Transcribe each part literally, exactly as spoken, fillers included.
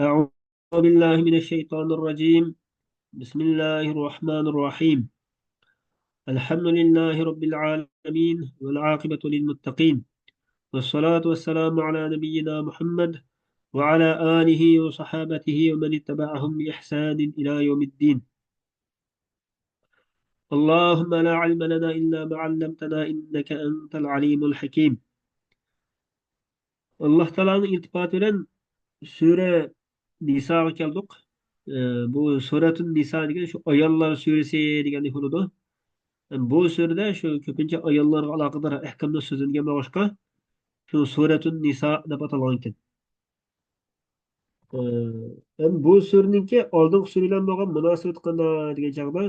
أعوذ بالله من الشيطان الرجيم. بسم الله الرحمن الرحيم. الحمد لله رب العالمين والعاقبة للمتقين والصلاة والسلام على نبينا محمد وعلى آله وصحابته ومن اتبعهم بإحسان إلى يوم الدين. اللهم لا علم لنا إلا ما علمتنا إنك أنت العليم الحكيم. ئاللاھ تائالانىڭ ئىلتىپاتى بىلەن سۈرە نىساغا كەلدۇق. ئە، بۇ سۈرەتۇن نىسا دېگەن شۇ ئاياللار سۈرىسى دېگەندەك بولىدۇ. بۇ سۈرىدە شۇ كۆپىنچە ئاياللارغا ئالاقىدار ئەھكاملار سۆزلەنگەن بولغاچقا، شۇ سۈرەتۇن نىسا دەپ ئاتالغان ئىكەن. ئە، ئەمدى بۇ سۈرىنىڭكى ئالدىنقى سۈرە بىلەن بولغان مۇناسىۋىتى قانداق دېگەن چاغدا،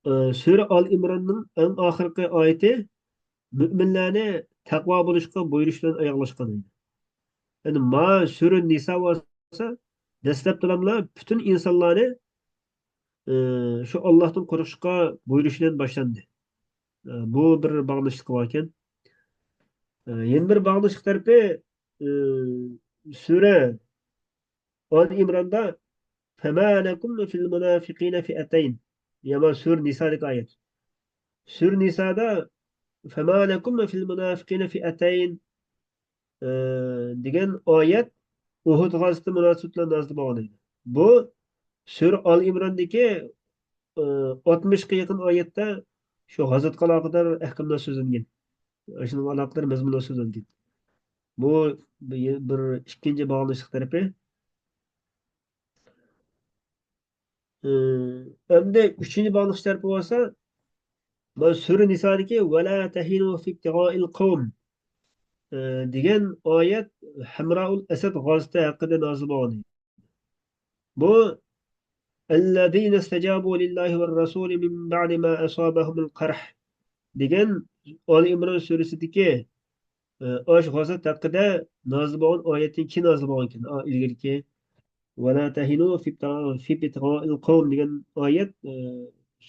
ئە، سۈرە ئال ئىمراننىڭ ئەڭ ئاخىرقى ئايىتى مۆمىنلەرنى تەقۋا بولۇشقا بۇيرۇش بىلەن ئاياغلاشقان ئىدى. يەنى ما سۈرە نىسا بولسا دەسلەپتىلاملا پۈتۈن ئىنسانلارنى، ئە، شۇ ئاللاھتىن قورقۇشقا بۇيرۇش بىلەن باشلاندى. ئە، بۇ بىر باغلىنىشلىقى بار ئىكەن. ئە، يەنە بىر باغلىنىشلىق تەرىپى، ئە، سۈرە ئال ئىمراندا فما لكم في المنافقين فئتين. يا ما سۈرە نىسادىكى ئايەت. سۈرە نىسادا فما لكم في المنافقين فئتين، ئە، دېگەن ئايەت ئۇھۇد غازىتى مۇناسىۋىتى بىلەن نازىل بولغان ئىدى. بۇ سۈرە ئال ئىمراندىكى، ئە، ئاتمىشقا يېقىن ئايەتتە شۇ غازاتقا ئالاقىدار ئەھكاملار سۆزلەنگەن. شۇنىڭغا ئالاقىدار مەزمۇنلار سۆزلەنگەن. بۇ بىر ئىككىنچى باغلىنىشلىق تەرىپى. ئى، ئەمدى ئۈچىنچى باغلىنىش تەرىپى بولسا، مانا سۈرە نىسادىكى «ۋەلا تەھىنۇ فىبتىغائىل قەۋم» دېگەن ئايەت ھەمرائۇل ئەسەد غازىتى ھەققىدە نازىل بولغان. بۇ «ئەللەزىنە ئىستەجابۇ لىللاھى ۋەررەسۇلى مىن بەئدى ما ئەسابەھۇمۇل قەرھ» دېگەن ئالى ئىمران سۈرىسىدىكى، ئاشۇ غازات ھەققىدە نازىل بولغان ئايەتتىن كېيىن نازىل بولغان ئىكەن. ئا، ئىلگىرىكى «ۋەلا تەھىنۇ فىبتىغا-، فىبتىغائىل قەۋم» دېگەن ئايەت، ئە،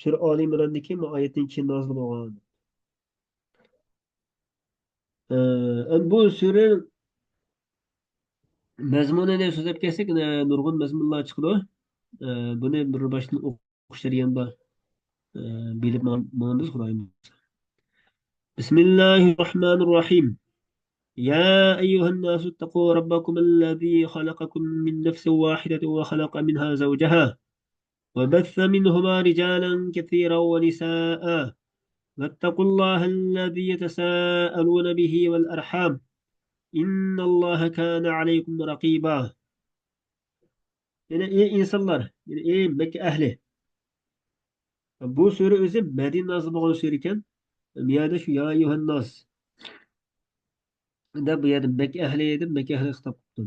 سۈرە ئالى ئىمراندىكى بۇ ئايەتتىن كېيىن نازىل بولغان. ئە، ئەمدى بۇ سۈرە مەزمۇنىنى سۆزلەپ كەتسەك، ئە، نۇرغۇن مەزمۇنلار چىقىدۇ. ئە، بۇنى بىر باشتىن ئوقۇش جەريانىدا، ئە، بىلىپ ماڭ-، ماڭىمىز، خۇدايىم بۇيرۇسا. بسم الله الرحمن الرحيم. يا أيها الناس اتقوا ربكم الذي خلقكم من نفس واحدة وخلق منها زوجها وبث منهما رجالا كثيرا ونساء واتقوا الله الذي تساءلون به والأرحام إن الله كان عليكم رقيبا. يەنى ئى ئىنسانلار، يەنى ئى مەككە ئەھلى. بۇ سۈرە ئۆزى مەدىنە نازىل بولغان سۈرە ئىكەن. بۇ يەردە شۇ يا ئەييۇھەنناس دەپ، بۇ يەردە مەككە ئەھلى دەپ، مەككە ئەھلىگە خىتاب قىپتۇ.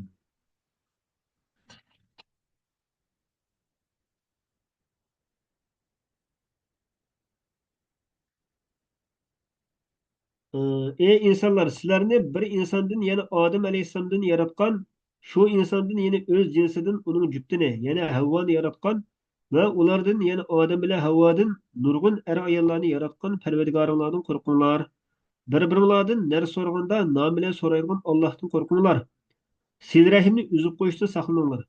ئى، ئى ئىنسانلار، سىلەرنى بىر ئىنساندىن، يەنى ئادەم ئەلەيھىسسالامدىن ياراتقان، شۇ ئىنساندىن، يەنى ئۆز جىنسىدىن ئۇنىڭ جۈپتىنى، يەنى ھەۋۋانى ياراتقان ۋە ئۇلاردىن، يەنى ئادەم بىلەن ھەۋۋادىن نۇرغۇن ئەر-ئاياللارنى ياراتقان پەرۋەردىگارىڭلاردىن قورقۇڭلار. بىر-بىرىڭلاردىن نەرسە سورىغاندا نامى بىلەن سورايدىغان ئاللاھتىن قورقۇڭلار. سىلە رەھىمنى ئۈزۈپ قويۇشتىن ساقلىنىڭلار.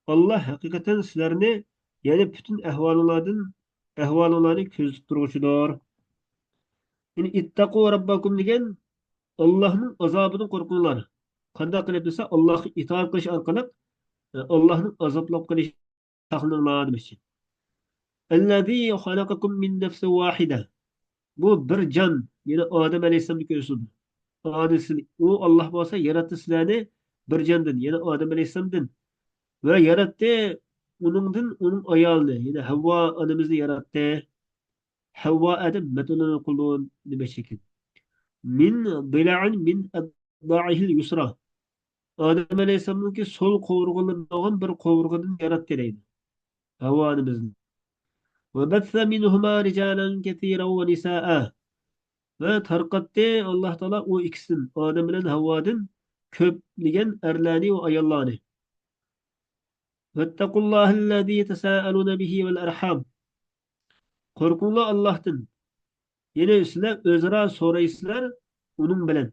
ئاللاھ ھەقىقەتەن سىلەرنى، يەنى پۈتۈن ئەھۋالىڭلاردىن، ئەھۋالىڭلارنى كۆزىتىپ تۇرغۇچىدۇر. يەنى «اتقوا ربكم» دېگەن ئاللاھنىڭ ئازابىدىن قورقۇڭلار. قانداق قىلىپ دېسە، ئاللاھقا ئىتائەت قىلىش ئارقىلىق، ئە، ئاللاھنىڭ ئازابلاپ قېلىشى ساقلىنىڭلار دېمەكچى. «الذي خلقكم من نفس واحدة». بۇ بىر جان، يەنى ئادەم ئەلەيھىسسالامنى كۆرسىتىدۇ. ئانىسى، ئۇ ئاللاھ بولسا ياراتتى سىلەرنى بىر جاندىن، يەنى ئادەم ئەلەيھىسسالامدىن. ۋە ياراتتى ئۇنىڭدىن ئۇنىڭ ئايالىنى، يەنى ھەۋۋا ئانىمىزنى ياراتتى. ھەۋۋا ئادەم مەتئۇلۇن قىلدۇ دېمەكچى ئىكەن. «من ضلع من أضلاعه اليسرى». ئادەم ئەلەيھىسسالامنىڭكى سول قوۋۇرغىلىرىدىن بولغان بىر قوۋۇرغىدىن ياراتتى دەيدۇ. ھەۋۋا ئانىمىزنى. «وبث منهما رجالا كثيرا ونساء». ۋە تارقاتتى ئاللاھ تائالا ئۇ ئىككىسىدىن، ئادەم بىلەن ھەۋۋادىن كۆپلىگەن ئەرلەرنى ۋە ئاياللارنى. «واتقوا الله الذي تساءلون به والأرحام». قورقۇڭلار ئاللاھتىن. يەنى سىلەر ئۆزئارا سورايسىلەر ئۇنىڭ بىلەن.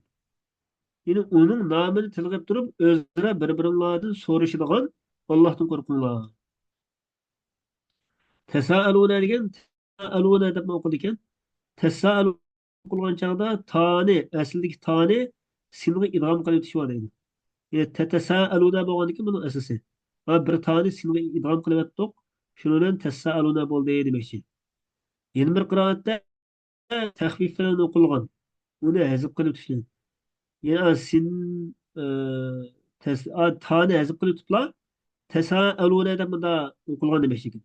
يەنى ئۇنىڭ نامىنى تىلغا ئېلىپ تۇرۇپ، ئۆزئارا بىر-بىرىڭلاردىن سورىشىدىغان ئاللاھتىن قورقۇڭلار. تەسائەلۇنە دېگەن، تەسائەلۇنە دەپمۇ ئوقۇلىدىكەن. تەسائەلۇ قىلغان چاغدا تانى، ئەسلىدىكى تانى سىنغا ئىدغام قىلىۋېتىش بار دەيدۇ. يەنى تەتەسائەلۇنە بولغاندىكىن بۇنىڭ ئەسلىسى. ھا، بىر تانى سىنغا ئىدغام قىلىۋەتتۇق، شۇنىڭ بىلەن تەسائەلۇنە بولدى دېمەكچى. يەنە بىر قىرائەتتە تەخفىف بىلەن ئوقۇلغان. ئۇنى ھەزىپ قىلىپ تۇتۇشنى. يەنى سىن، ئى، تەس-، ئا، تانى ھەزىپ قىلىپ تۇتۇپلا، تەسائەلۇنە دەپ مۇندا ئوقۇلغان دېمەكچىكەن.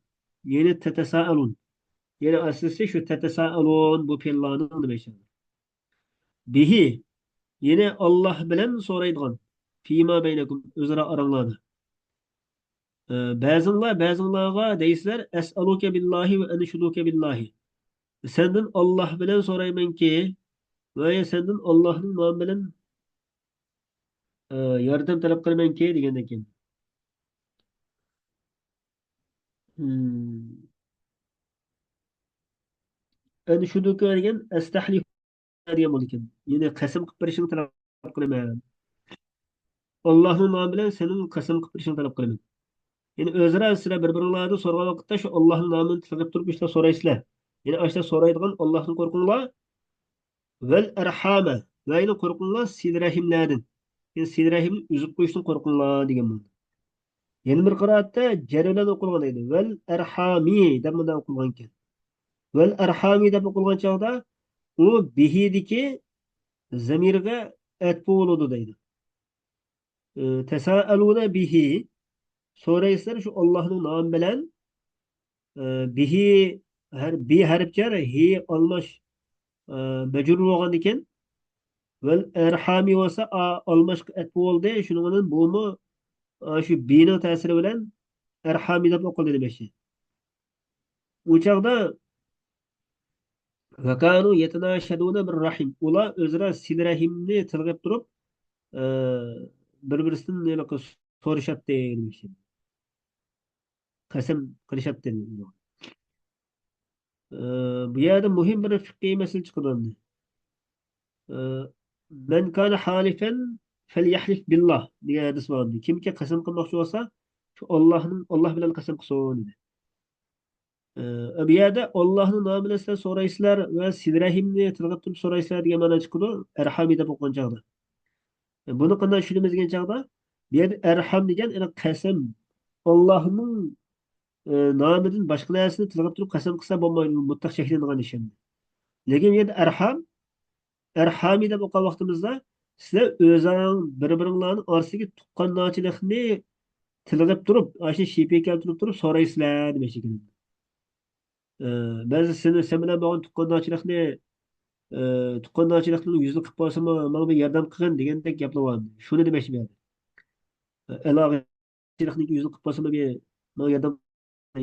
يەنى تەتەسائەلۇن. يەنى ئەسلىسى شۇ تەتەسائەلۇن، بۇ پېئىللارنىڭ دېمەكچى. بىھى، يەنى ئاللاھ بىلەن سورايدىغان. فىما بەينەكۇم، ئۆزئارا ئاراڭلاردا. ئە، بەزىڭلار بەزىڭلارغا دەيسىلەر، ئەسئەلۇكە بىللاھى ۋە ئەنشۇدۇكە بىللاھى. سەندىن ئاللاھ بىلەن سورايمەنكى، ۋە سەندىن ئاللاھنىڭ نامى بىلەن، ئە، ياردەم تەلەپ قىلىمەنكى دېگەندەك. ئەنشۇدۇكە دېگەن ئەستەھلىف دېگەن بولىدىكەن. يەنى قەسەم قىلىپ بېرىشىڭنى تەلەپ قىلىمەن. ئاللاھنىڭ نامى بىلەن سېنىڭ قەسەم قىلىپ بېرىشىڭنى تەلەپ قىلىمەن. يەنى ئۆزئارا سىلەر بىر-بىرىڭلاردا سورىغان ۋاقىتتا شۇ ئاللاھنىڭ نامىنى تىلغا ئېلىپ تۇرۇپ ئىشلار سورايسىلەر. يەنى ئاشۇنداق سورايدىغان ئاللاھتىن قورقۇڭلار. ۋەل ئەرھامە. ۋە يەنە قورقۇڭلار سىلە رەھىملەردىن. يەنى سىلە رەھىمنى ئۈزۈپ قويۇشتىن قورقۇڭلار دېگەن بولىدۇ. يەنە بىر قىرائەتتە جەر بىلەن ئوقۇلغان ئىدى. ۋەل ئەرھامى دەپ مۇنداق ئوقۇلغان ئىكەن. ۋەل ئەرھامى دەپ ئوقۇلغان چاغدا ئۇ بىھىدىكى زەمىرگە ئەتپۇ بولىدۇ دەيدۇ. ئى، تەسائەلۇنە بىھى، سورايسىلەر شۇ ئاللاھنىڭ نامى بىلەن. ئى، بىھى ھەر-، بى ھەرپ جەر، ھى ئالماش، ئى، مەجرۇر بولغاندىكىن، ۋەل ئەرھامى بولسا، ئا، ئالماشقا ئەتپۇ بولدى. شۇنىڭ بىلەن بۇمۇ، ئا، شۇ بىنىڭ تەسىرى بىلەن ئەرھامى دەپ ئوقۇلدى دېمەكچى. ئۇ چاغدا ۋەكانۇ يەتەناشەدۇنە بىر رەھىم. ئۇلار ئۆزئارا سىلە رەھىمنى تىلغا ئېلىپ تۇرۇپ، ئى، بىر-بىرسىدىن ھېلىقى سورىشاتتى دېمەكچى. قەسەم قىلىشاتتى. ئى، بۇ يەردە مۇھىم بىر فىقھىي مەسىلە چىقىدۇ ئەمدى. ئى، مەن كانە ھالىفەن فەليەھلىف بىللاھ دېگەن ھەدىس بار ئەمدى. كىمكى قەسەم قىلماقچى بولسا، شۇ ئاللاھنىڭ، ئاللاھ بىلەن قەسەم قىلسۇن دېدى. ئى، بۇ يەردە ئاللاھنىڭ نامى بىلەن سىلەر سورايسىلەر ۋە سىلە رەھىمنى تىلغا تۇتۇپ سورايسىلەر دېگەن مەنە چىقىدۇ، ئەرھامى دەپ ئوقۇغان چاغدا. ئى، بۇنى قانداق چۈشىنىمىز دېگەن چاغدا، بۇ يەردە ئەرھام دېگەن، يەنى قەسەم، ئاللاھنىڭ، ئى، نامىدىن باشقا نەرسىنى تىلغا تۇتۇپ قەسەم قىلسا بولمايدۇ، مۇتلەق چەكلىنىدىغان ئىش ئەمدى. لېكىن بۇ يەردە ئەرھام، ئەرھامى دەپ ئوقۇغان ۋاقتىمىزدا، سىلەر ئۆزۈڭ بىر-بىرىڭلارنىڭ ئارىسىدىكى تۇغقاندارچىلىقنى تىلغا ئېلىپ تۇرۇپ، ئاشۇ شىپە كەلتۈرۈپ تۇرۇپ سورايسىلەر دېمەكچى ئىكەن. ئى، مەن سېنى، سەن بىلەن بولغان تۇغقاندارچىلىقنى، ئى، تۇغقاندارچىلىقنىڭ يۈزىنى قىلىپ بولسىمۇ، ماڭا بىر ياردەم قىلغىن دېگەندەك گەپلەر بار. شۇنى دېمەكچى بۇ يەردە. ئالاقىدارچىلىقنىڭ يۈزىنى قىلىپ بولسىمۇ، بىر ماڭا ياردەم،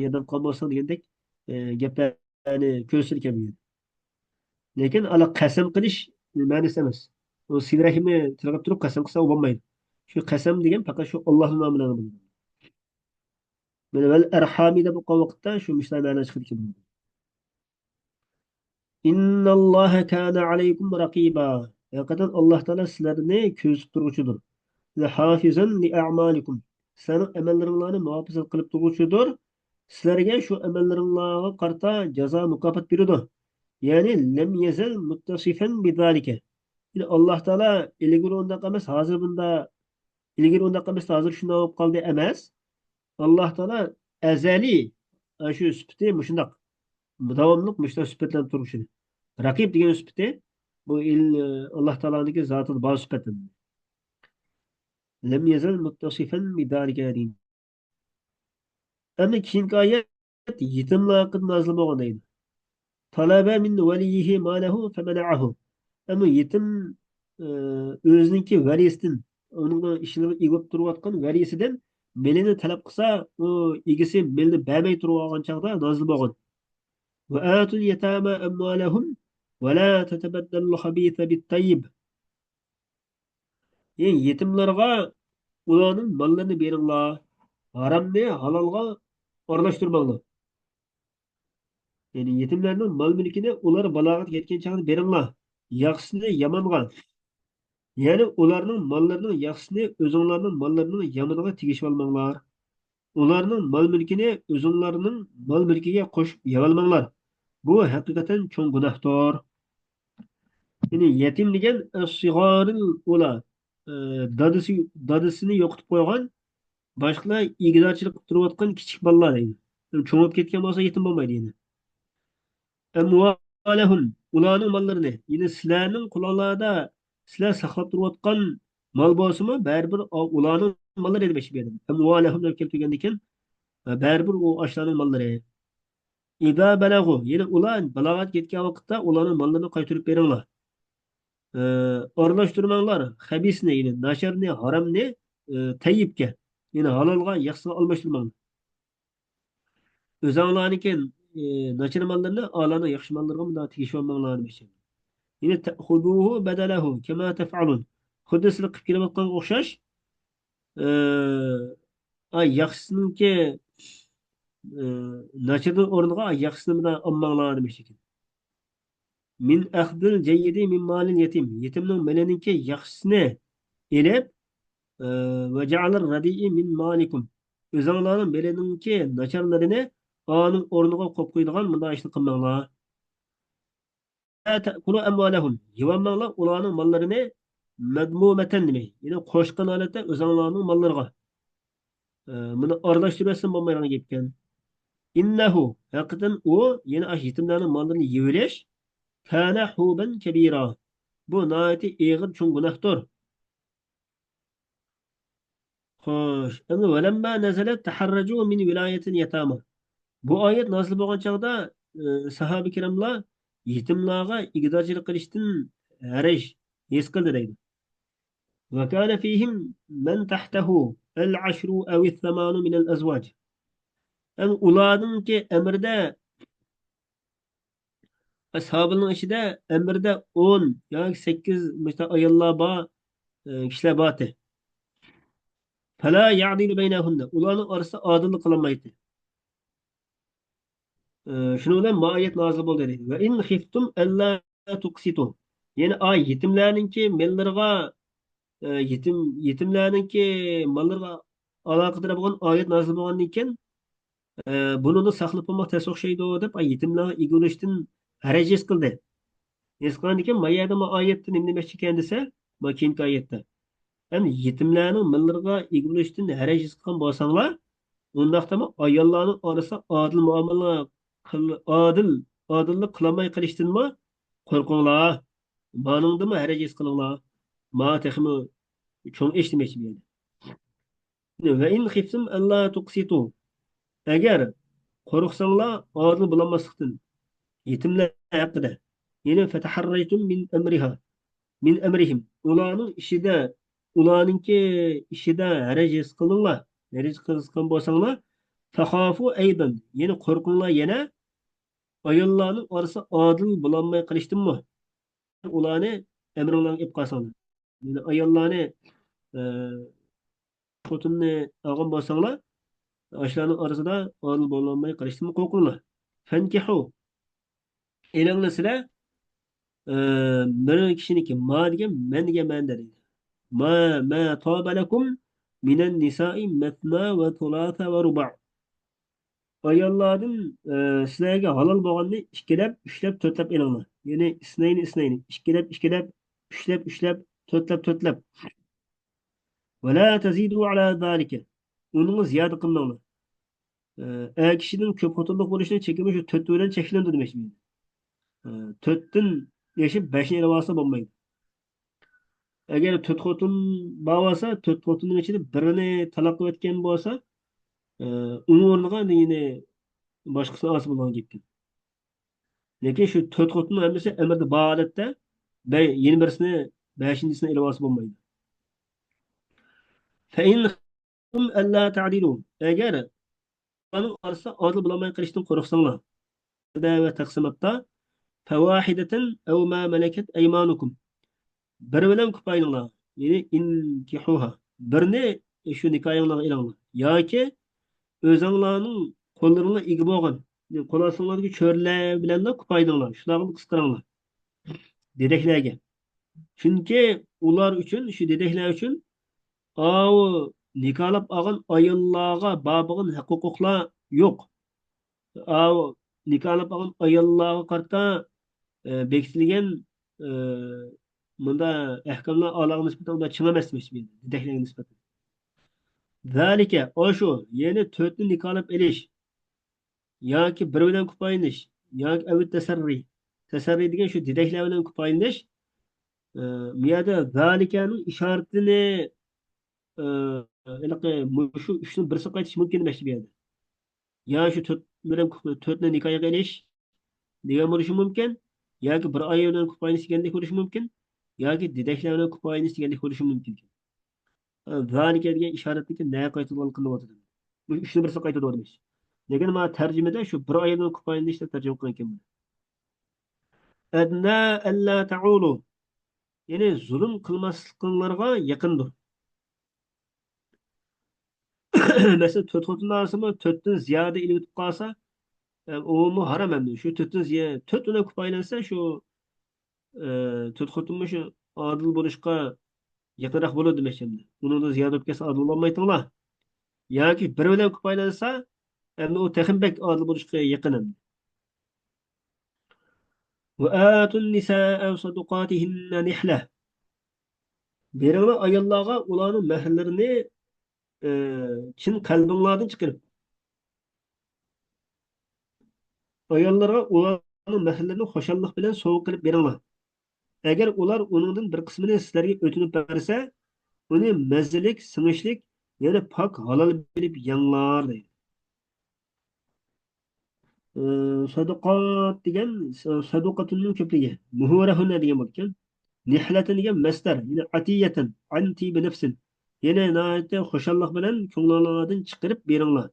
ياردەم قىلغان بولساڭ دېگەندەك، ئى، گەپلەرنى كۆرسىتىدىكەن بۇ يەردە. لېكىن ئالا قەسەم قىلىش مەنىسى ئەمەس. ئۇ سىلە رەھىمنى تىلغا تۇرۇپ قەسەم قىلسا ئۇ بولمايدۇ. شۇ قەسەم دېگەن پەقەت شۇ ئاللاھنىڭ نامى بىلەن بولىدۇ. مانا ۋەل ئەرھامى دەپ ئوقۇغان ۋاقىتتا شۇ مۇشۇنداق مەنە چىقىدىكەن. ئىنناللاھە كانە ئەلەيكۇم رەقىبا. ھەقىقەتەن ئاللاھ تائالا سىلەرنى كۆزىتىپ تۇرغۇچىدۇر. لە ھافىزەن لە ئەمالىكۇم. سىلەرنىڭ ئەمەللىرىڭلارنى مۇھاپىزەت قىلىپ تۇرغۇچىدۇر. سىلەرگە شۇ ئەمەللىرىڭلارغا قارىتا جازا، مۇكاپات بېرىدۇ. يەنى لەم يەزەل مۇتتەسىفەن بىزالىكە. يەنى ئاللاھ تائالا ئىلگىرى ئۇنداق ئەمەس، ھازىر بۇنداق، ئىلگىرى ئۇنداق ئەمەس، ھازىر شۇنداق بولۇپ قالدى ئەمەس. ئاللاھ تائالا ئەزەلىي، ئە، شۇ سۈپىتى مۇشۇنداق. داۋاملىق مۇشۇنداق سۈپەتلەندە تۇرغۇچى. رەقىب دېگەن سۈپىتى، بۇ ئىل-، ئاللاھ تائالانىڭكى زاتىدا بار سۈپەت. لەم يەزەل مۇتتەسىفەن بىزالىكە دېگەن. ئەمدى كېيىنكى ئايەت يېتىملەر ھەققىدە نازىل بولغان دەيدۇ. تەلەبە مىن ۋەلىييىھى مالەھۇ فەمەنەئەھۇ. ئەمما يېتىم، ئى، ئۆزىنىڭكى ۋەلىسىدىن، ئۇنىڭ ئىشىنى ئىگە بولۇپ تۇرۇۋاتقان ۋەلىسىدىن مېلىنى تەلەپ قىلسا، ئۇ ئىگىسى مېلىنى بەرمەي تۇرۇۋالغان چاغدا نازىل بولغان. ۋە ئاتۇل يەتامە ئەمۋالەھۇم ۋە لا تەتەبەددەلۇل خەبىسە بىت تەييىب. يەنى يېتىملارغا ئۇلارنىڭ ماللىرىنى بېرىڭلار، ھارامنى ھالالغا ئارىلاشتۇرماڭلار. يەنى يېتىملەرنىڭ مال-مۈلكىنى ئۇلار بالاغەتكە يەتكەن چاغدا بېرىڭلار، ياخشىسىنى يامانغا، يەنى ئۇلارنىڭ ماللىرىنىڭ ياخشىسىنى ئۆزۈڭلارنىڭ ماللىرىنىڭ يامىنىغا تېگىشىۋالماڭلار. ئۇلارنىڭ مال-مۈلكىنى ئۆزۈڭلارنىڭ مال-مۈلكىگە قوشۇپ يەۋالماڭلار. بۇ ھەقىقەتەن چوڭ گۇناھتۇر. يەنى يەتىم دېگەن ئەسسىغارىل ئۇلا، ئى، دادىسى، دادىسىنى يوقىتىپ قويغان، باشقىلار ئىگىدارچىلىق قىلىپ تۇرۇۋاتقان كىچىك بالىلار دەيدۇ. چوڭىيىپ كەتكەن بولسا يېتىم بولمايدۇ يەنە. ئەمۋالەھۇم، ئۇلارنىڭ ماللىرىنى، يەنى سىلەرنىڭ قولۇڭلاردا، سىلەر ساقلاپ تۇرۇۋاتقان مال بولسىمۇ، بەرىبىر ئۇ-، ئۇلارنىڭ ماللىرى دېمەكچى بۇ يەردە. ئەمۋالەھۇم دەپ كەلتۈرگەندىكىن، بەرىبىر ئۇ ئاشۇلارنىڭ ماللىرى. ئىزا بەلەغۇ، يەنى ئۇلار بالاغەتكە يەتكەن ۋاقىتتا ئۇلارنىڭ ماللىرىنى قايتۇرۇپ بېرىڭلار. ئى، ئارىلاشتۇرماڭلار خەبىسنى، يەنى ناچارنى، ھارامنى، ئى، تەييىپكە، يەنى ھالالغا، ياخشىغا ئالماشتۇرماڭلار. ئۆزەڭلارنىڭكى، ئى، ناچار ماللىرىنى ئالارنىڭ ياخشى ماللىرىغا مۇنداق تېگىشىۋالماڭلار دېمەكچى. يەنى تەخۇزۇھۇ بەدەلەھۇ كەما تەفئەلۇن. خۇددى سىلەر قىلىپ كېلىۋاتقانغا ئوخشاش، ئى، ئاي ياخشىسىنىڭكى، ئى، ناچىرىنىڭ ئورنىغا ياخشىسىنى مۇنداق ئالماڭلار دېمەكچى. مىن ئەخدىل جەييىدى مىن مالىل يەتىم. يېتىمنىڭ مېلىنىڭكى ياخشىسىنى ئېلىپ، ئى، ۋە جەئەلەر رەدىئى مىن مالىكۇم. ئۆزۈڭلارنىڭ مېلىنىڭكى ناچارلىرىنى ئانىڭ ئورنىغا قويۇپ قويىدىغان مۇنداق ئىشنى قىلماڭلار. لا تەئكۇلۇ ئەمۋالەھۇم. يېۋالماڭلار ئۇلارنىڭ ماللىرىنى مەزمۇمەتەن دېمەي. يەنى قوشقان ھالەتتە ئۆزۈڭلارنىڭ ماللىرىغا. ئى، بۇنى ئارىلاشتۇرۇۋەتسىمۇ بولمايدىغان گەپكەن. ئىننەھۇ، ھەقىقەتەن ئۇ، يەنى ئاشۇ يېتىملەرنىڭ ماللىرىنى يېۋېلىش، كانە ھۇبەن كەبىرا. بۇ ناھايىتى ئېغىر چوڭ گۇناھتۇر. خوش، ئەمدى ۋەلەمما نەزەلەت تەھەررەجۇ مىن ۋىلايەتىل يەتامە. بۇ ئايەت نازىل بولغان چاغدا، ئى، ساھابە كىراملار يېتىملارغا ئىگىدارچىلىق قىلىشتىن ھەرەج ھېس قىلدى دەيدۇ. ۋە كانە فىھىم مەن تەھتەھۇ ئەل ئەشرۇ ئەۋ ئەس سەمانۇ مىنەل ئەزۋاج. ئەمدى ئۇلارنىڭكى ئەمرىدە، ئەسھابىنىڭ ئىچىدە ئەمرىدە ئون ياكى سەككىز مۇشۇنداق ئاياللار بار، ئى، كىشىلەر بارتى. فەلا يەئدىلۇ بەينەھۇننە. ئۇلارنىڭ ئارىسىدا ئادىللىق قىلالمايتتى. ئى، شۇنىڭ بىلەن ما ئايەت نازىل بولدى دەيدۇ. ۋە ئىن خىفتۇم ئەللا تۇقسىتۇ. يەنى ئاي يېتىملەرنىڭكى ماللىرىغا، ئى، يېتىم، يېتىملەرنىڭكى ماللىرىغا ئالاقىدار بولغان ئايەت نازىل بولغاندىن كېيىن، ئى، بۇنىڭدا ساقلاپ قالماق تەس ئوخشايدۇ دەپ، ئاي يېتىملەرگە ئىگە بولۇشتىن ھەرەج ھېس قىلدى. ھېس قىلغاندىن كېيىن، ما يەردە ما ئايەتتە نېمە دېمەكچى ئىكەن دېسە، ما كېيىنكى ئايەتتە. ئەمدى يېتىملەرنىڭ ماللىرىغا ئىگە بولۇشتىن ھەرەج ھېس قىلغان بولساڭلار، ئۇنداقتا ئاياللارنىڭ ئارىسىدا ئادىل مۇئامىلە قىل-، ئادىل، ئادىللىق قىلالماي قېلىشتىنمۇ قورقۇڭلار. مانىڭدىنمۇ ھەرەج ھېس قىلىڭلار. ما تېخىمۇ چوڭ ئىش دېمەكچى بۇ يەردە. ۋە ئىن خىفتۇم ئەللا تۇقسىتۇ. ئەگەر قورقساڭلار ئادىل بولالماسلىقتىن، يېتىملەر ھەققىدە. يەنى فتحرجتم من أمرها، من أمرهم. ئۇلارنىڭ ئىشىدە، ئۇلارنىڭكى ئىشىدا ھەرەج ھېس قىلدىڭلار. ھەرەج ھېس قىلغان بولساڭلار، فخافوا أيضا. يەنى قورقۇڭلار يەنە ئاياللارنىڭ ئارىسىدا ئادىل بولالماي قېلىشتىنمۇ. ئۇلارنى ئەمرىڭلارغا ئېلىپ قالساڭلار. يەنى ئاياللارنى، ئە، خوتۇننى ئالغان بولساڭلار، ئاشۇلارنىڭ ئارىسىدا ئادىل بولالماي قېلىشتىنمۇ قورقۇڭلار. فانكحوا. ئېلىڭلار سىلەر، ئە، بىر كىشىنىڭكى، ما دېگەن مەن دېگەن مەنىدە دەيدۇ. ما، ما طاب لكم من النساء مثنى وثلاث ورباع. ئاياللاردىن، ئە، سىلەرگە ھالال بولغاننى ئىككىلەپ، ئۈچلەپ، تۆتلەپ ئېلىڭلار. يەنى ئىسنەينى، ئىسنەينى. ئىككىلەپ، ئىككىلەپ، ئۈچلەپ، ئۈچلەپ، تۆتلەپ، تۆتلەپ. ولا تزيدوا على ذلك. ئۇنىڭغا زىيادە قىلماڭلار. ئە، ئەر كىشىنىڭ كۆپ خوتۇنلۇق بولۇشىنىڭ چېكى شۇ تۆت بىلەن چەكلىنىدۇ دېمەكچى. ئە، تۆتتىن ئېشىپ بەشنى ئېلىۋالسا بولمايدۇ. ئەگەر تۆت خوتۇن بار بولسا، تۆت خوتۇننىڭ ئىچىدە بىرىنى تالاق قىلىۋەتكەن بولسا، ئە، ئۇنىڭ ئورنىغا يەنە باشقىسىنى ئالسا بولىدىغان گەپكەن. لېكىن شۇ تۆت خوتۇننىڭ ھەممىسى ئەمىردە بار ھالەتتە، بە-، يەنە بىرسىنى، بەشىنچىسىنى ئېلىۋالسا بولمايدۇ. فإن خفتم ألا تعدلوا. ئەگەر ئۇلارنىڭ ئارىسىدا ئادىل بولالماي قېلىشتىن قورقساڭلار، ۋە تەقسىماتتا، فواحدة أو ما ملكت أيمانكم. بىر بىلەن كۇپايىلىڭلار، يەنى انكحوها. بىرنى شۇ نىكاھىڭلارغا ئېلىڭلار. ياكى ئۆزۈڭلارنىڭ قوللىرىڭلار ئىگە بولغان، قول ئاستىڭلاردىكى چۆرىلەر بىلەنلا كۇپايىلىڭلار. شۇلارغا قىسقىرىڭلار. دېدەكلەرگە. چۈنكى ئۇلار ئۈچۈن، شۇ دېدەكلەر ئۈچۈن ئاۋۇ نىكاھلاپ ئالغان ئاياللارغا بار بولغان ھەق-ھوقۇقلار يوق. ئاۋۇ نىكاھلاپ ئالغان ئاياللارغا قارىتا، ئە، بېكىتىلگەن، ئە، مۇندا ئەھكاملار ئۇلارغا نىسبەتەن ئۇنداق چىڭ ئەمەس دېمەكچى، دېدەكلەرگە نىسبەتەن. ذلك، ئاشۇ، يەنى تۆتنى نىكاھلاپ ئېلىش ياكى بىر بىلەن كۇپايىلىنىش ياكى ئەۋ تەسەررى. تەسەررى دېگەن شۇ دېدەكلەر بىلەن كۇپايىلىنىش. ئە، بۇ يەردە ذلكنىڭ ئىشارىتىنى، ئە، ھېلىقى مۇشۇ ئۈچنىڭ بىرسىگە قايتىش مۇمكىن دېمەكچى بۇ يەردە. يا شۇ تۆت بىلەن كۇ-، تۆتنى نىكاھقا ئېلىش دېگەن بولۇشى مۇمكىن، ياكى بىر ئايال بىلەن كۇپايىلىنىش دېگەندەك بولۇشى مۇمكىن، ياكى دېدەكلەر بىلەن كۇپايىلىنىش دېگەندەك بولۇشى مۇمكىن. ذلك دېگەن ئىشارەتنىڭكى نەگە قايتىدىغانلىقىنى دەۋاتىدۇ. مۇشۇ ئۈچنىڭ بىرسىگە قايتىدۇ دېمەكچى. لېكىن مانا تەرجىمىدە شۇ بىر ئايال بىلەن كۇپايىلىنىش دەپ تەرجىمە قىلغان ئىكەن. ئەدنى ئەللا تەئۇلۇ. يەنى زۇلۇم قىلماسلىقىڭلارغا يېقىندۇر. مەسىلەن، تۆت خوتۇن ئالسىمۇ، تۆتتىن زىيادە ئېلىۋېتىپ قالسا، ئە، ئۇمۇ ھارام ئەمدى. شۇ تۆتتىن زىيا-، تۆت بىلەن كۇپايىلەنسە، شۇ، ئە، تۆت خوتۇنمۇ شۇ ئادىل بولۇشقا يېقىنراق بولىدۇ دېمەكچى ئەمدى. ئۇنىڭدىن زىيادە بولۇپ كەتسە، ئادىل بولالمايتتىڭلار. ياكى بىر بىلەن كۇپايىلەنسە، ئەمدى ئۇ تېخىمۇ بەك ئادىل بولۇشقا يېقىن ئەمدى. وآتوا النساء صدقاتهن نحلة. بېرىڭلار ئاياللارغا ئۇلارنىڭ مەھىرلىرىنى، ئى، چىن قەلبىڭلاردىن چىقىرىپ. ئاياللارغا ئۇلارنىڭ مەھىرلىرىنى خۇشاللىق بىلەن سوۋغا قىلىپ بېرىڭلار. ئەگەر ئۇلار ئۇنىڭدىن بىر قىسمىنى سىلەرگە ئۆتۈنۈپ بەرسە، ئۇنى مەززىلىك، سىڭىشلىك، يەنى پاك، ھالال بىلىپ يەڭلار، دەيدۇ. ئى، سەدىقات دېگەن، سە-، سەدۇقەتۇننىڭ كۆپلۈكى. مۇھۇرەھۇننە دېگەن بولىدىكەن. نىھلەتىن دېگەن مەسدەر، يەنى ئەتىيەتەن، ئەن تىبى نەفسىن. يەنى ناھايىتى خۇشاللىق بىلەن كۆڭلۈڭلاردىن چىقىرىپ بېرىڭلار.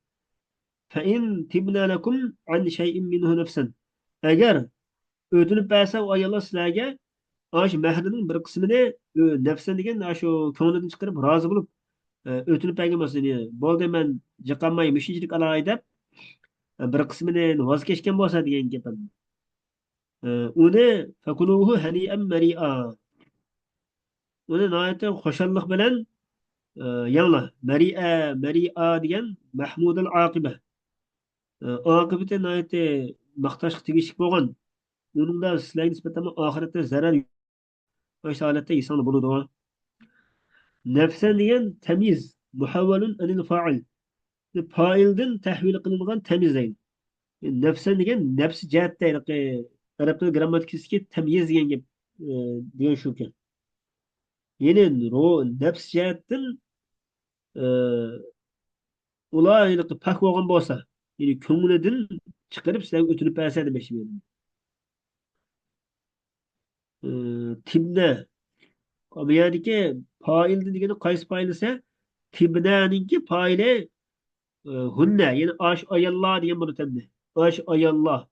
فەئىن تىبنە لەكۇم ئەن شەيئىن مىنھۇ نەفسەن. ئەگەر ئۆتۈنۈپ بەرسە ئۇ ئاياللار سىلەرگە، ئاشۇ مەھرىنىڭ بىر قىسمىنى، ئۆ، نەفسەن دېگەن ئاشۇ كۆڭلىدىن چىقىرىپ رازى بولۇپ، ئە، ئۆتۈنۈپ بەرگەن بولسا، يەنى، بولدى، مەن جىقالماي مۇشۇنچىلىك ئالاي دەپ، ئە، بىر قىسمىنى ۋاز كەچكەن بولسا دېگەن گەپ. ئە، ئۇنى فەكۇلۇھۇ ھەنىئەن مەرىئا. ئۇنى ناھايىتى خۇشاللىق بىلەن، ئە، يەڭلار. مەرىئە، مەرىئا دېگەن مەھمۇدۇل ئاقىبە. ئاقىۋىتى ناھايىتى ماختاشقا تېگىشلىك بولغان، ئۇنىڭدا سىلەرگە نىسبەتەن ئاخىرەتتە زەرەر، ئاشۇ ھالەتتە يېسەڭلار بولىدۇ. نەفسەن دېگەن تەميىز، مۇھەۋۋەلۇن ئەنىل فائىل. پائىلدىن تەھۋىل قىلىنغان تەميىز دەيدۇ. نەفسەن دېگەن نەپسى جەھەتتە، ھېلىقى ئەرەب تىلى گرامماتىكىسىدىكى تەميىز دېگەن گەپ، ئە، دېگەن شۇكەن. يەنى رو-، نەپس جەھەتتىن، ئە، ئۇلار ھېلىقى پاك بولغان بولسا، يەنى كۆڭلىدىن چىقىرىپ سىلەرگە ئۆتۈنۈپ بەرسە دېمەكچى بۇ يەردە. ئى، تىبنە. بۇ يەردىكى پائىلدىن دېگىنى قايسى پائىل دېسە، تىبنەنىڭكى پائىلى، ئى، ھۇننە، يەنى ئاشۇ ئاياللار دېگەن بولىدۇ ئەمدى. ئاشۇ ئاياللار.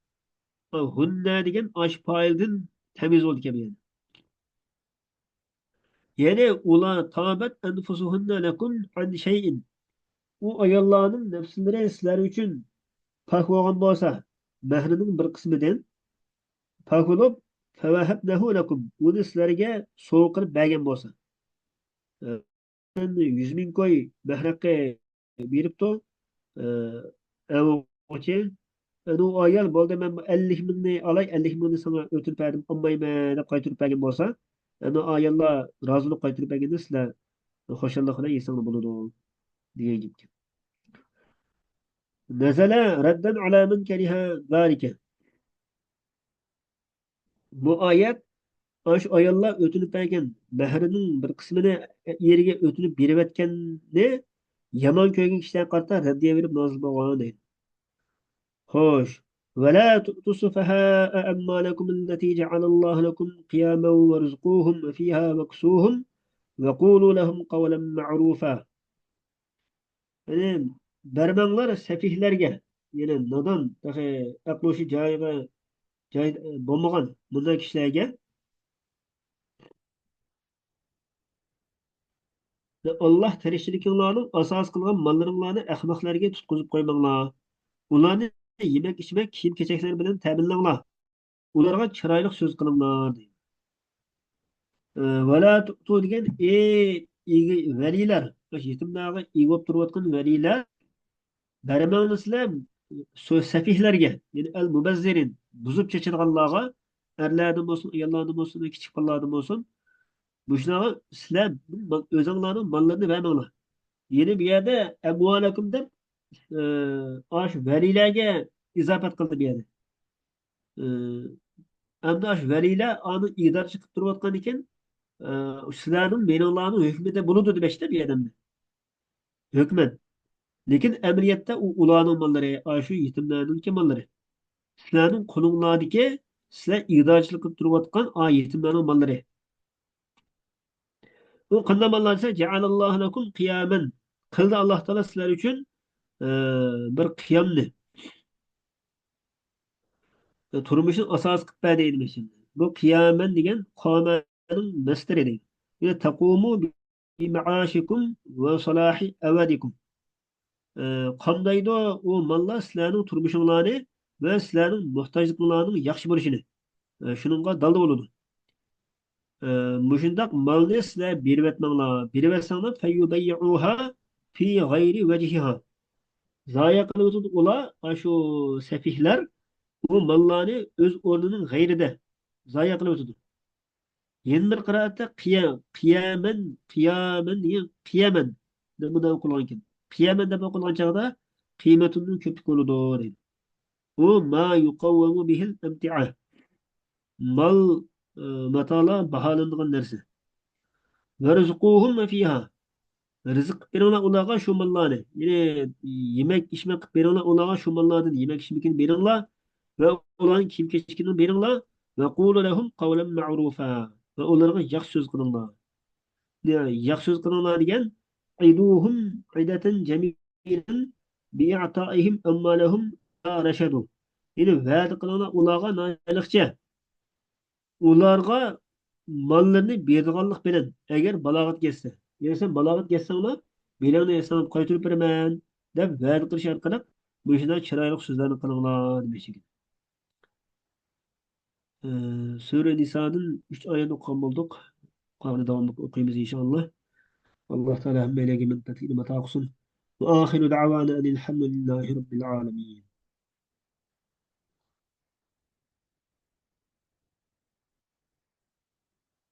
ھۇننە دېگەن ئاشۇ پائىلدىن تەميىز بولىدىكەن بۇ يەردە. يەنى ئۇلار، تابەت ئەنفۇسۇھۇننە لەكۇم ئەن شەيئىن. ئۇ ئاياللارنىڭ نەپسلىرى سىلەر ئۈچۈن پاك بولغان بولسا، مەھرىنىڭ بىر قىسمىدىن پاك بولۇپ، فەۋەھەبنەھۇ لەكۇم، ئۇنى سىلەرگە سوۋغا قىلىپ بەرگەن بولسا. يۈز مىڭ كوي مەھر ھەققى بېرىپتۇ. ئە، ئەۋۇچى، ئەنۇ ئايال، بولدى، مەن بۇ ئەللىك مىڭنى ئالاي، ئەللىك مىڭنى ساڭا ئۆتۈنۈپ بەردىم، ئالمايمەن دەپ قايتۇرۇپ بەرگەن بولسا، ئەنۇ ئاياللار رازى بولۇپ قايتۇرۇپ بەرگەندە سىلەر خۇشاللىق بىلەن يېسەڭلار بولىدۇ، دېگەن گەپكەن. نەزەلە رەددەن ئەلا مەن كەرىھە زالىكە. بۇ ئايەت ئاشۇ ئاياللار ئۆتۈنۈپ بەرگەن مەھرىنىڭ بىر قىسمىنى ئېرىگە ئۆتۈنۈپ بېرىۋەتكەننى يامان كۆرگەن كىشىلەرگە قارىتا رەددىيە بېرىپ نازىل بولغان دەيدۇ. خوش. ولا تؤتوا السفهاء أموالكم التي جعل الله لكم قياما وارزقوهم فيها واكسوهم وقولوا لهم قولا معروفا. يەنى بەرمەڭلار سەفىھلەرگە، يەنى نادان، تېخى ئەقلى ھوشى جايىغا، جاي بولمىغان مۇنداق كىشىلەرگە، ئاللاھ تىرىكچىلىكىڭلارنىڭ ئاساسى قىلغان ماللىرىڭلارنى ئەخمەقلەرگە تۇتقۇزۇپ قويماڭلار. ئۇلارنى يېمەك-ئىچمەك، كىيىم-كېچەكلەر بىلەن تەمىنلەڭلار. ئۇلارغا چىرايلىق سۆز قىلىڭلار، دەيدۇ. ئى، ۋەلا تۇتۇ دېگەن، ئى، ئىگە، ۋەلىلەر، مۇشۇ يېتىملەرگە ئىگە بولۇپ تۇرۇۋاتقان ۋەلىلەر، بەرمەڭلار سىلەر سۆ-، سەفىھلەرگە، يەنى ئەل مۇبەززىرىن، بۇزۇپ چېچىدىغانلارغا، ئەرلەردىن بولسۇن، ئاياللاردىن بولسۇن، كىچىك بالىلاردىن بولسۇن، مۇشۇلارغا سىلەر ئۆزۈڭلارنىڭ ماللىرىنى بەرمەڭلار. يەنى بۇ يەردە ئەمۋالەكۇم دەپ، ئى، ئاشۇ ۋەلىلەرگە ئىزاپەت قىلدى بۇ يەردە. ئى، ئەمدى ئاشۇ ۋەلىلەر ئانى ئىدارىچىلىك قىلىپ تۇرۇۋاتقاندىكىن، ئى، سىلەرنىڭ مېنىڭلارنىڭ ھۆكمىدە بولىدۇ دېمەكچىدە بۇ ئادەمدە. ھۆكمەن. لېكىن ئەمەلىيەتتە ئۇ ئۇلارنىڭ ماللىرى، ئاشۇ يېتىملەرنىڭكى ماللىرى. سىلەرنىڭ قولۇڭلاردىكى، سىلەر ئىدارىچىلىك قىلىپ تۇرۇۋاتقان ئا يېتىملەرنىڭ ماللىرى. ئۇ قانداق ماللار دېسە، جەئەلەللاھۇ لەكۇم قىيامەن. قىلدى ئاللاھ تائالا سىلەر ئۈچۈن، ئى، بىر قىيامنى. تۇرمۇشنىڭ ئاساسى قىلىپ بەردى دېمەكچى. بۇ قىيامەن دېگەن قامەنىڭ مەسدىرى دەيدۇ. يەنى تەقۇمۇ بىمەئاشىكۇم ۋە سالاھى ئەۋەدىكۇم. ئى، قامدايدۇ ئۇ ماللار سىلەرنىڭ تۇرمۇشۇڭلارنى ۋە سىلەرنىڭ موھتاجلىقىڭلارنىڭ ياخشى بولۇشىنى. ئى، شۇنىڭغا دالدا بولىدۇ. ئى، مۇشۇنداق مالنى سىلەر بېرىۋەتمەڭلار. بېرىۋەتسەڭلار، فەيۇبەييىئۇھا فى غەيرى ۋەجھىھا. زايە قىلىۋېتىدۇ ئۇلار، ئاشۇ سەفىھلەر، ئۇ ماللارنى ئۆز ئورنىنىڭ غەيرىدە زايە قىلىۋېتىدۇ. يەنە بىر قىرائەتتە قىيا-، قىيامەن، قىيامەن دېگەن قىيەمەن دەپ مۇنداق ئوقۇلغانكەن. قىيەمەن دەپ ئوقۇلغان چاغدا قىيمەتۇننىڭ كۆپلۈك بولىدۇ دەيدۇ. ئۇ ما يۇقەۋۋەمۇ بىھىل ئەمتىئە. مال، ئى، ماتالار باھالىنىدىغان نەرسە. ۋەرزۇقۇھۇم فىھا. رىزىق قىلىپ بېرىڭلار ئۇلارغا شۇ ماللارنى. يەنى يېمەك ئىچمەك قىلىپ بېرىڭلار ئۇلارغا شۇ ماللاردىن يېمەك ئىچمىكىنى بېرىڭلار ۋە ئۇلارنىڭ كىيىم كېچىكىنى بېرىڭلار. ۋە قۇلۇ لەھۇم قەۋلەن مەئرۇفا. ۋە ئۇلارغا ياخشى سۆز قىلىڭلار. ياخشى سۆز قىلىڭلار دېگەن، ئىدۇھۇم ئىدەتەن جەمىلەن بىئىئتائىھىم ئەمۋالەھۇم لا رەشەدۇ. يەنى ۋەدە قىلىڭلار ئۇلارغا ناھايىتى ياخشى. ئۇلارغا ماللىرىنى بېرىدىغانلىق بىلەن، ئەگەر بالاغەتكە يەتسە. يەنى سەن بالاغەتكە يەتسەڭلا، بېلىڭنى ساڭا قايتۇرۇپ بېرىمەن، دەپ ۋەدە قىلىش ئارقىلىق مۇشۇنداق چىرايلىق سۆزلەرنى قىلىڭلار دېمەكچى. ئى، سۈرە نىسادىن ئۈچ ئايەتنى ئوقۇغان بولدۇق. قالغىنى داۋاملىق ئوقۇيمىز ئىنشائاللا. ئاللا تائالا ھەممەيلەنگە مەنپەئەتلىك ئىلىم ئاتا قىلسۇن. وآخر دعوانا أن الحمد لله رب العالمين.